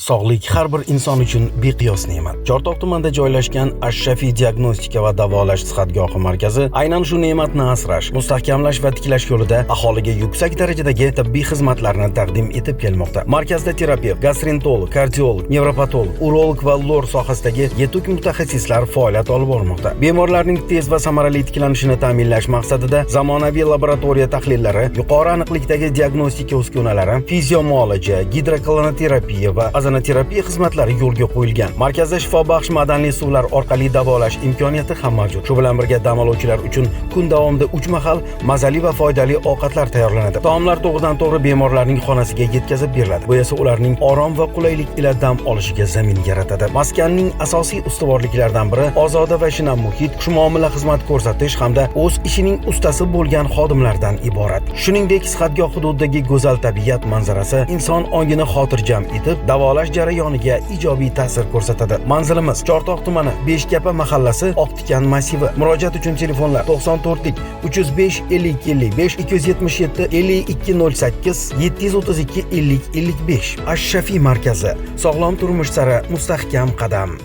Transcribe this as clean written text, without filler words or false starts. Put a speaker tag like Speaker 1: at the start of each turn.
Speaker 1: Sog'lik har bir inson uchun beqiyos ne'mat. Chortoq tumanida joylashgan Ash-Shafi diagnostika va davolash sihatgohi markazi aynan shu ne'matni asrash, mustahkamlash va tiklash yo'lida aholiga yuksak darajadagi tibbiy xizmatlarni taqdim etib kelmoqda. Markazda terapevt, gastroenterolog, kardiolog, nevropatolog, urolog va lor sohasidagi yetuk mutaxassislar faoliyat olib bormoqda. Bemorlarning tez va samarali tiklanishini ta'minlash maqsadida zamonaviy laboratoriya tahlillari, yuqori aniqlikdagi diagnostika uskunalari, fiziomuolaja, gidrokolonoterapiya va ozonoterapiya xizmatlari yo'lga qo'yilgan. Markazda shifobaxsh madanli suvlar orqali davolash imkoniyati ham mavjud. Shu bilan birga dam oluvchilar uchun kun davomida 3 mahal mazali va foydali ovqatlar tayyorlanadi. Taomlar to'g'ridan-to'g'ri bemorlarning xonasiga yetkazib beriladi. Bu esa ularning orom va qulaylik ila dam olishiga zamin yaratadi. Maskanning asosiy ustuvorliklaridan biri ozoda va shinam muhit, xushmuomala xizmat ko'rsatish hamda o'z ishining ustasi bo'lgan xodimlardan iborat. Shuningdek, sihatgoh hududidagi go'zal tabiat manzarasi inson ongini xotirjam etib, davolash jarayoniga ijobiy ta'sir ko'rsatadi. Manzilimiz: Chortoq tumani, Beshkapa mahallasi, Oqtikan massivi. Murojaat uchun telefonlar: 94 305 50 55, 277 52 08, 732 50 55. Ash-Shafi markazi: sog'lom turmush sari mustahkam qadam.